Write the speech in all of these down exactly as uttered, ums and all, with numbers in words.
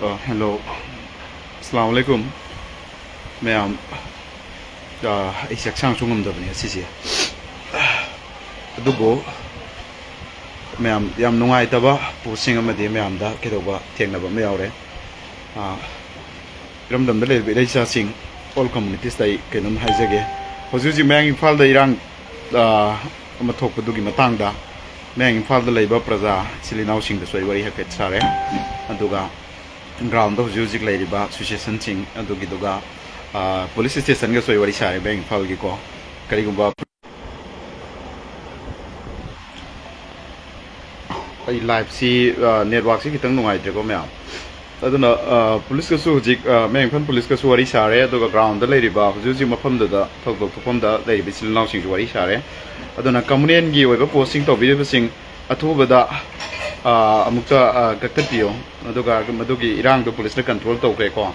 ꯑ, ꯍꯦꯜꯂꯣ꯫ ꯑꯁꯂꯥꯃꯨ ꯑꯂꯥꯏꯀꯨꯝ꯫ ꯃꯌꯥꯝ, ꯑ, ꯑꯩꯁꯦ ꯍꯛꯆꯥꯡꯁꯨ ꯉꯝꯗꯕꯅꯦ ꯉꯁꯤꯁꯦ꯫ ꯑꯗꯨꯕꯨ ꯃꯌꯥꯝ, ꯌꯥꯝ ꯅꯨꯡꯉꯥꯏꯇꯕ ꯄꯣꯠꯁꯤꯡ ꯑꯃꯗꯤ ꯃꯌꯥꯝꯗ ꯀꯩꯗꯧꯕ ꯊꯦꯡꯅꯕ ꯑꯃ ꯌꯥꯎꯔꯦ꯫ ꯑ, ꯏꯔꯝꯗꯝꯗ ꯂꯩꯔꯤꯕ ꯏꯔꯩꯆꯥꯁꯤꯡ, all communities ꯇ ꯑꯩ ꯀꯩꯅꯣꯝ ꯍꯥꯏꯖꯒꯦ꯫ ꯍꯧꯖꯤꯛ ꯍꯧꯖꯤꯛ ꯃꯌꯥꯡ ꯏꯝꯐꯥꯜꯗ ꯏꯔꯥꯡ, ꯑ, ꯑꯃ ꯊꯣꯛꯄꯗꯨꯒꯤ ꯃꯇꯥꯡꯗ ꯃꯌꯥꯡ ꯏꯝꯐꯥꯜꯗ ꯂꯩꯕ ꯄ꯭ꯔꯖꯥ ꯏꯆꯤꯜ ꯏꯅꯥꯎꯁꯤꯡꯗꯁꯨ ꯑꯩ ꯋꯥꯔꯤ ꯍꯥꯏꯐꯦꯠ ꯁꯥꯔꯦ꯫ ꯑꯗꯨꯒ ground ꯗ ꯍꯧꯖꯤꯛ ꯍꯧꯖꯤꯛ ꯂꯩꯔꯤꯕ ꯁꯤꯆꯨꯋꯦꯁꯟꯁꯤꯡ ꯑꯗꯨꯒꯤꯗꯨꯒ, ꯑ, ꯄꯨꯂꯤꯁ ꯁ꯭ꯇꯦꯁꯟꯒꯁꯨ ꯑꯩ ꯋꯥꯔꯤ ꯁꯥꯔꯦ ꯃꯌꯥꯡ ꯏꯝꯐꯥꯜꯒꯤꯀꯣ꯫ ꯀꯔꯤꯒꯨꯝꯕ ꯑꯩ ꯂꯥꯏꯞꯁꯤ, ꯑ, ꯅꯦꯠꯋꯥꯛꯁꯤ ꯈꯤꯇꯪ ꯅꯨꯡꯉꯥꯏꯇ꯭ꯔꯦꯀꯣ ꯃꯌꯥꯝ꯫ ꯑꯗꯨꯅ, ꯑ, ꯄꯨꯂꯤꯁꯀꯁꯨ ꯍꯧꯖꯤꯛ, ꯑ, ꯃꯌꯥꯡ ꯏꯝꯐꯥꯜ ꯄꯨꯂꯤꯁꯀꯁꯨ ꯋꯥꯔꯤ ꯁꯥꯔꯦ, ꯑꯗꯨꯒ ground ꯗ ꯂꯩꯔꯤꯕ ꯍꯧꯖꯤꯛ ꯍꯧꯖꯤꯛ ꯃꯐꯝꯗꯨꯗ ꯊꯧꯗꯣꯛ ꯊꯣꯛꯐꯝꯗ ꯂꯩꯔꯤꯕ ꯏꯆꯤꯜ ꯏꯅꯥꯎꯁꯤꯡꯁꯨ ꯋꯥꯔꯤ ꯁꯥꯔꯦ꯫ ꯑꯗꯨꯅ ꯀꯝꯃꯨꯅꯦꯜꯒꯤ ꯑꯣꯏꯕ ꯄꯣꯁꯁꯤꯡ ꯇꯧꯕꯤꯔꯤꯕꯁꯤꯡ ꯑꯊꯨꯕꯗ, ꯑ, ꯑꯃꯨꯛꯇ, ꯑ, ꯀꯛꯊꯠꯄꯤꯌꯨ, ꯑꯗꯨꯒ ꯃꯗꯨꯒꯤ ꯏꯔꯥꯡꯗꯣ ꯄꯨꯂꯤꯁꯅ ꯀꯟꯇ꯭ꯔꯣꯜ ꯇꯧꯈ꯭ꯔꯦꯀꯣ꯫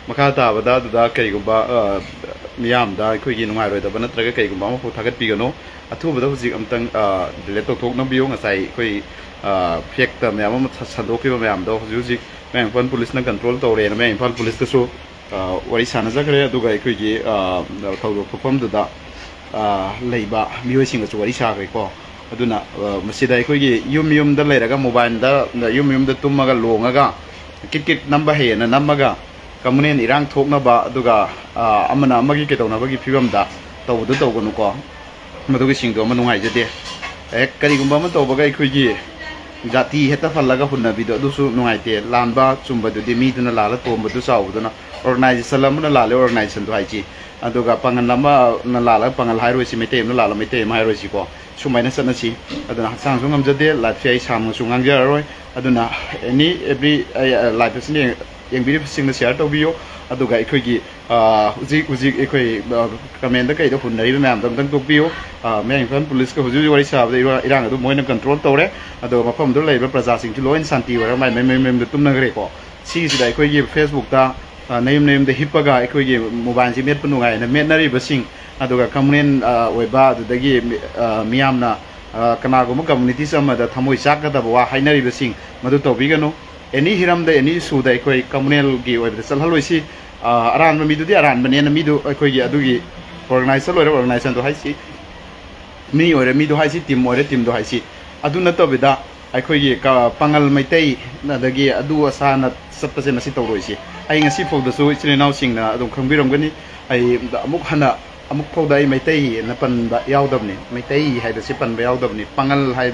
ꯃꯈꯥ ꯇꯥꯕꯗ ꯑꯗꯨꯗ ꯀꯔꯤꯒꯨꯝꯕ, ꯑ, ꯃꯤꯌꯥꯝꯗ ꯑꯩꯈꯣꯏꯒꯤ ꯅꯨꯡꯉꯥꯏꯔꯣꯏꯗꯕ ꯅꯠꯇ꯭ꯔꯒ ꯀꯔꯤꯒꯨꯝꯕ ꯑꯃꯐꯥꯎ ꯊꯥꯒꯠꯄꯤꯒꯅꯨ꯫ ꯑꯊꯨꯕꯗ ꯍꯧꯖꯤꯛ ꯑꯝꯇꯪ, ꯑ, ꯗꯤꯂꯦꯠ ꯇꯧꯊꯣꯛꯅꯕꯤꯌꯨ꯫ ꯉꯁꯥꯏ ꯑꯩꯈꯣꯏ, ꯑ, ꯐꯦꯛꯇ ꯃꯌꯥꯝ ꯑꯃ ꯁ-, ꯁꯟꯗꯣꯛꯈꯤꯕ ꯃꯌꯥꯝꯗꯣ ꯍꯧꯖꯤꯛ ꯍꯧꯖꯤꯛ ꯃꯌꯥꯡ ꯏꯝꯐꯥꯜ ꯄꯨꯂꯤꯁꯅ ꯀꯟꯇ꯭ꯔꯣꯜ ꯇꯧꯔꯦꯅ ꯃꯌꯥꯡ ꯏꯝꯐꯥꯜ ꯄꯨꯂꯤꯁꯇꯁꯨ, ꯑ, ꯋꯥꯔꯤ ꯁꯥꯟꯅꯖꯈ꯭ꯔꯦ꯫ ꯑꯗꯨꯒ ꯑꯩꯈꯣꯏꯒꯤ, ꯑ, ꯊꯧꯗꯣꯛ ꯊꯣꯛꯐꯝꯗꯨꯗ, ꯑ, ꯂꯩꯕ ꯃꯤꯑꯣꯏꯁꯤꯡꯒꯁꯨ ꯋꯥꯔꯤ ꯁꯥꯈ꯭ꯔꯦꯀꯣ꯫ ꯑꯗꯨꯅ, ꯑ, ꯃꯁꯤꯗ ꯑꯩꯈꯣꯏꯒꯤ ꯌꯨꯝ ꯌꯨꯝꯗ ꯂꯩꯔꯒ ꯃꯣꯕꯥꯏꯜꯗ, ꯌꯨꯝ ꯌꯨꯝꯗ ꯇꯨꯝꯃꯒ ꯂꯣꯡꯉꯒ ꯀꯤꯠ ꯀꯤꯠ ꯅꯝꯕ ꯍꯩꯌꯦꯅ ꯅꯝꯃꯒ ꯀꯝꯃꯨꯅꯦꯜ ꯏꯔꯥꯡ ꯊꯣꯛꯅꯕ, ꯑꯗꯨꯒ, ꯑ, ꯑꯃꯅ ꯑꯃꯒꯤ ꯀꯩꯗꯧꯅꯕꯒꯤ ꯐꯤꯕꯝꯗ ꯇꯧꯕꯗꯨ ꯇꯧꯒꯅꯨꯀꯣ꯫ ꯃꯗꯨꯒꯤꯁꯤꯡꯗꯣ ꯑꯃ ꯅꯨꯡꯉꯥꯏꯖꯗꯦ꯫ ꯍꯦꯛ ꯀꯔꯤꯒꯨꯝꯕ ꯑꯃ ꯇꯧꯕꯒ ꯑꯩꯈꯣꯏꯒꯤ ꯖꯥꯇꯤ ꯍꯦꯛꯇ ꯄꯜꯂꯒ ꯍꯨꯟꯅꯕꯤꯗꯣ ꯑꯗꯨꯁꯨ ꯅꯨꯡꯉꯥꯏꯇꯦ꯫ ꯂꯥꯟꯕ ꯆꯨꯝꯕꯗꯨꯗꯤ ꯃꯤꯗꯨꯅ ꯂꯥꯜꯂ ꯇꯣꯝꯕꯗꯨ ꯆꯥꯎꯕꯗꯨꯅ, organization ꯑꯃꯅ ꯂꯥꯜꯂꯦ organization ꯗꯣ ꯍꯥꯏꯁꯤ꯫ ꯑꯗꯨꯒ ꯄꯥꯉꯜ ꯑꯃꯅ ꯂꯥꯜꯂꯒ ꯄꯥꯉꯜ ꯍꯥꯏꯔꯣꯏꯁꯤ, ꯃꯩꯇꯩ ꯑꯃꯅ ꯂꯥꯜꯂꯒ ꯃꯩꯇꯩ ꯑꯃ ꯍꯥꯏꯔꯣꯏꯁꯤꯀꯣ꯫ ꯁꯨꯃꯥꯏꯅ ꯆꯠꯅꯁꯤ꯫ ꯑꯗꯨꯅ ꯍꯛꯆꯥꯡꯁꯨ ꯉꯝꯖꯗꯦ, ꯂꯥꯏꯐꯁꯦ ꯑꯩ ꯁꯥꯡꯅꯁꯨ ꯉꯥꯡꯖꯔꯔꯣꯏ꯫ ꯑꯗꯨꯅ any every ꯑꯩ, ꯑ, ꯂꯥꯏꯐ ꯑꯁꯤꯅ ꯌꯦꯡ-, ꯌꯦꯡꯕꯤꯔꯤꯕꯁꯤꯡꯅ share ꯇꯧꯕꯤꯌꯨ꯫ ꯑꯗꯨꯒ ꯑꯩꯈꯣꯏꯒꯤ, ꯑ, ꯍꯧꯖꯤꯛ ꯍꯧꯖꯤꯛ ꯑꯩꯈꯣꯏ, ꯑ, ꯀꯃꯦꯟꯗ ꯀꯩꯗ ꯍꯨꯟꯅꯔꯤꯕ ꯃꯌꯥꯝꯗꯣ ꯑꯝꯇꯪ ꯇꯣꯛꯄꯤꯌꯨ꯫ ꯑ, ꯃꯌꯥꯡ ꯏꯝꯐꯥꯜ ꯄꯨꯂꯤꯁꯀ ꯍꯧꯖꯤꯛ ꯍꯧꯖꯤꯛ ꯋꯥꯔꯤ ꯁꯥꯕꯗ ꯏꯔꯥ-, ꯏꯔꯥꯡ ꯑꯗꯨ ꯃꯣꯏꯅ ꯀꯟꯇ꯭ꯔꯣꯜ ꯇꯧꯔꯦ꯫ ꯑꯗꯨꯒ ꯃꯐꯝꯗꯨꯗ ꯂꯩꯔꯤꯕ ꯄ꯭ꯔꯖꯥꯁꯤꯡꯁꯨ ꯂꯣꯏꯅ ꯁꯥꯟꯇꯤ ꯑꯣꯏꯔꯒ ꯃꯥꯏ ꯃꯌꯨꯝ ꯃꯌꯨꯝꯗ ꯇꯨꯝꯅꯈ꯭ꯔꯦꯀꯣ꯫ ꯁꯤꯒꯤꯁꯤꯗ ꯑꯩꯈꯣꯏꯒꯤ ꯐꯦꯁꯕꯨꯛꯇ, ꯑ, ꯅꯌꯨꯝ ꯅꯌꯨꯝꯗ ꯍꯤꯞꯄꯒ ꯑꯩꯈꯣꯏꯒꯤ ꯃꯣꯕꯥꯏꯜꯁꯤ ꯃꯦꯠꯄ ꯅꯨꯡꯉꯥꯏꯅ ꯃꯦꯠꯅꯔꯤꯕꯁꯤꯡ, ꯑꯗꯨꯒ ꯀꯝꯃꯨꯅꯦꯜ, ꯑ, ꯑꯣꯏꯕ, ꯑꯗꯨꯗꯒꯤ ꯃꯤ-, ꯑ, ꯃꯤꯌꯥꯝꯅ, ꯑ, ꯀꯅꯥꯒꯨꯝꯕ communities ꯑꯃꯗ ꯊꯃꯣꯏ ꯆꯥꯛꯀꯗꯕ ꯋꯥ ꯍꯥꯏꯅꯔꯤꯕꯁꯤꯡ ꯃꯗꯨ ꯇꯧꯕꯤꯒꯅꯨ꯫ ꯑꯦꯅꯤ ꯍꯤꯔꯝꯗ, ꯑꯦꯅꯤ ꯏꯁꯨꯗ ꯑꯩꯈꯣꯏ ꯀꯝꯃꯨꯅꯦꯜꯒꯤ ꯑꯣꯏꯕꯗ ꯆꯠꯍꯜꯂꯣꯏꯁꯤ꯫ ꯑ, ꯑꯔꯥꯟꯕ ꯃꯤꯗꯨꯗꯤ ꯑꯔꯥꯟꯕꯅꯦꯅ ꯃꯤꯗꯨ ꯑꯩꯈꯣꯏꯒꯤ ꯑꯗꯨꯒꯤ ꯑꯣꯔꯒꯅꯥꯏꯖꯔ ꯑꯣꯏꯔ ꯑꯣꯔꯒꯅꯥꯏꯖꯦꯁꯟꯗꯣ ꯍꯥꯏꯁꯤ, ꯃꯤ ꯑꯣꯏꯔꯦ ꯃꯤꯗꯣ ꯍꯥꯏꯁꯤ, ꯇꯤꯝ ꯑꯣꯏꯔꯦ ꯇꯤꯝꯗꯣ ꯍꯥꯏꯁꯤ꯫ ꯑꯗꯨ ꯅꯠꯇꯕꯤꯗ ꯑꯩꯈꯣꯏꯒꯤ ꯀ-, ꯄꯥꯉꯜ ꯃꯩꯇꯩ ꯑꯗꯒꯤ ꯑꯗꯨ ꯑꯁꯥꯅ ꯆꯠꯄꯁꯦ ꯃꯁꯤ ꯇꯧꯔꯣꯏꯁꯤ꯫ ꯑꯩ ꯉꯁꯤ ꯐꯥꯎꯗꯁꯨ ꯏꯆꯤꯜ ꯏꯅꯥꯎꯁꯤꯡꯅ ꯑꯗꯨꯝ ꯈꯪꯕꯤꯔꯝꯒꯅꯤ, ꯑꯩ ꯑꯃꯨꯛ ꯍꯟꯅ ꯑꯃꯨꯛ ꯐꯥꯎꯗ ꯑꯩ ꯃꯩꯇꯩ ꯑꯅ ꯄꯟꯕ ꯌꯥꯎꯗꯕꯅꯤ, ꯃꯩꯇꯩ ꯍꯥꯏꯕꯁꯤ ꯄꯟꯕ ꯌꯥꯎꯗꯕꯅꯤ꯫ ꯄꯥꯉꯜ ꯍꯥꯏ,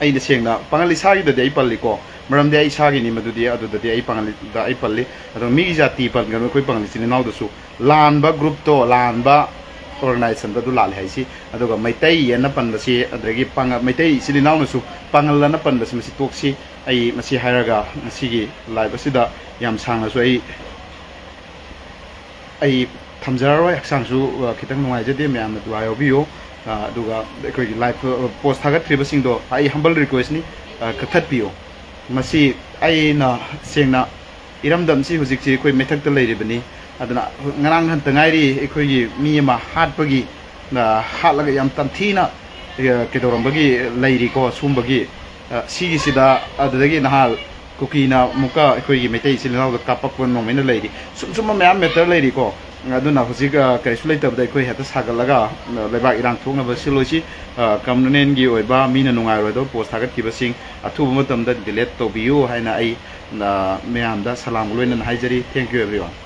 ꯑꯩꯅ ꯁꯦꯡꯅ ꯄꯥꯉꯜ ꯏꯁꯥꯒꯤꯗꯗꯤ ꯑꯩ ꯄꯜꯂꯤꯀꯣ, ꯃꯔꯝꯗꯤ ꯑꯩ ꯏꯁꯥꯒꯤꯅꯤ ꯃꯗꯨꯗꯤ, ꯑꯗꯨꯗꯗꯤ ꯑꯩ ꯄꯥꯉꯜꯗ ꯑꯩ ꯄꯜꯂꯤ꯫ ꯑꯗꯣ ꯃꯤꯒꯤ ꯖꯥꯇꯤ ꯄꯟꯒꯅꯨ, ꯑꯩꯈꯣꯏ ꯄꯥꯉꯜ ꯏꯆꯤꯜ ꯏꯅꯥꯎꯗꯁꯨ ꯂꯥꯟꯕ ꯒ꯭ꯔꯨꯞꯇꯣ, ꯂꯥꯟꯕ ꯑꯣꯔꯒꯅꯥꯏꯖꯦꯁꯟꯗꯣ ꯑꯗꯨ ꯂꯥꯜꯂꯦ ꯍꯥꯏꯁꯤ꯫ ꯑꯗꯨꯒ ꯃꯩꯇꯩ ꯑꯅ ꯄꯟꯕꯁꯤ, ꯑꯗꯨꯗꯒꯤ ꯄꯥꯉꯜ, ꯃꯩꯇꯩ ꯏꯆꯤꯜ ꯏꯅꯥꯎꯅꯁꯨ ꯄꯥꯉꯜ ꯑꯅ ꯄꯟꯕꯁꯤ ꯃꯁꯤ ꯇꯣꯛꯁꯤ꯫ ꯑꯩ ꯃꯁꯤ ꯍꯥꯏꯔꯒ ꯉꯁꯤꯒꯤ ꯂꯥꯏꯞ ꯑꯁꯤꯗ ꯌꯥꯝ ꯁꯥꯡꯅꯁꯨ ꯑꯩ, ꯑꯩ ꯊꯝꯖꯔꯔꯣꯏ꯫ ꯍꯛꯆꯥꯡꯁꯨ, ꯑ, ꯈꯤꯇꯪ ꯅꯨꯡꯉꯥꯏꯖꯗꯦ, ꯃꯌꯥꯝꯅ ꯗꯨꯋꯥ ꯌꯥꯎꯕꯤꯌꯨ꯫ ꯑ, ꯑꯗꯨꯒ ꯑꯩꯈꯣꯏꯒꯤ ꯂꯥꯏꯞ, ꯑ, ꯄꯣꯁ ꯊꯥꯒꯠꯈ꯭ꯔꯤꯕꯁꯤꯡꯗꯣ ꯑꯩ ꯍꯝꯕꯜ ꯔꯤꯀ꯭ꯋꯦꯁꯅꯤ, ꯑ, ꯀꯛꯊꯠꯄꯤꯌꯨ꯫ ꯃꯁꯤ ꯑꯩꯅ ꯁꯦꯡꯅ ꯏꯔꯝꯗꯝꯁꯤ ꯍꯧꯖꯤꯛꯁꯤ ꯑꯩꯈꯣꯏ ꯃꯩꯊꯛꯇ ꯂꯩꯔꯤꯕꯅꯤ꯫ ꯑꯗꯨꯅ ꯉꯔꯥꯡ ꯍꯟꯇ ꯉꯥꯏꯔꯤ ꯑꯩꯈꯣꯏꯒꯤ ꯃꯤ ꯑꯃ ꯍꯥꯠꯄꯒꯤ, ꯑ, ꯍꯥꯠꯂꯒ ꯌꯥꯝ ꯇꯝꯊꯤꯅ, ꯑ, ꯀꯩꯗꯧꯔꯝꯕꯒꯤ ꯂꯩꯔꯤꯀꯣ ꯁꯨꯝꯕꯒꯤ, ꯑ, ꯁꯤꯒꯤꯁꯤꯗ꯫ ꯑꯗꯨꯗꯒꯤ ꯅꯍꯥꯟ ꯀꯨꯀꯤꯅ ꯑꯃꯨꯛꯀ ꯑꯩꯈꯣꯏꯒꯤ ꯃꯩꯇꯩ ꯏꯆꯤꯜ ꯏꯅꯥꯎꯗ ꯀꯥꯞꯄꯛꯄ ꯅꯣꯡꯃꯩꯅ ꯂꯩꯔꯤ꯫ ꯁꯨꯝ ꯁꯨꯝꯕ ꯃꯌꯥꯝ ꯃꯦꯇꯔ ꯂꯩꯔꯤꯀꯣ꯫ ꯑꯗꯨꯅ ꯍꯧꯖꯤꯛ, ꯑ, ꯀꯔꯤꯁꯨ ꯂꯩꯇꯕꯗ ꯑꯩꯈꯣꯏ ꯍꯦꯛꯇ ꯁꯥꯒꯠꯂꯒ, ꯑ, ꯂꯩꯕꯥꯛ ꯏꯔꯥꯡ ꯊꯣꯛꯅꯕ ꯁꯤꯜꯂꯣꯏꯁꯤ꯫ ꯑ, ꯀꯝꯃꯨꯅꯦꯜꯒꯤ ꯑꯣꯏꯕ ꯃꯤꯅ ꯅꯨꯡꯉꯥꯏꯔꯣꯏꯗꯕ ꯄꯣꯁ ꯊꯥꯒꯠꯈꯤꯕꯁꯤꯡ ꯑꯊꯨꯕ ꯃꯇꯝꯗ ꯗꯤꯂꯦꯠ ꯇꯧꯕꯤꯌꯨ ꯍꯥꯏꯅ ꯑꯩ, ꯑ, ꯃꯌꯥꯝꯗ ꯁꯂꯥꯝꯒ ꯂꯣꯏꯅꯅ ꯍꯥꯏꯖꯔꯤ꯫ Thank you everyone꯫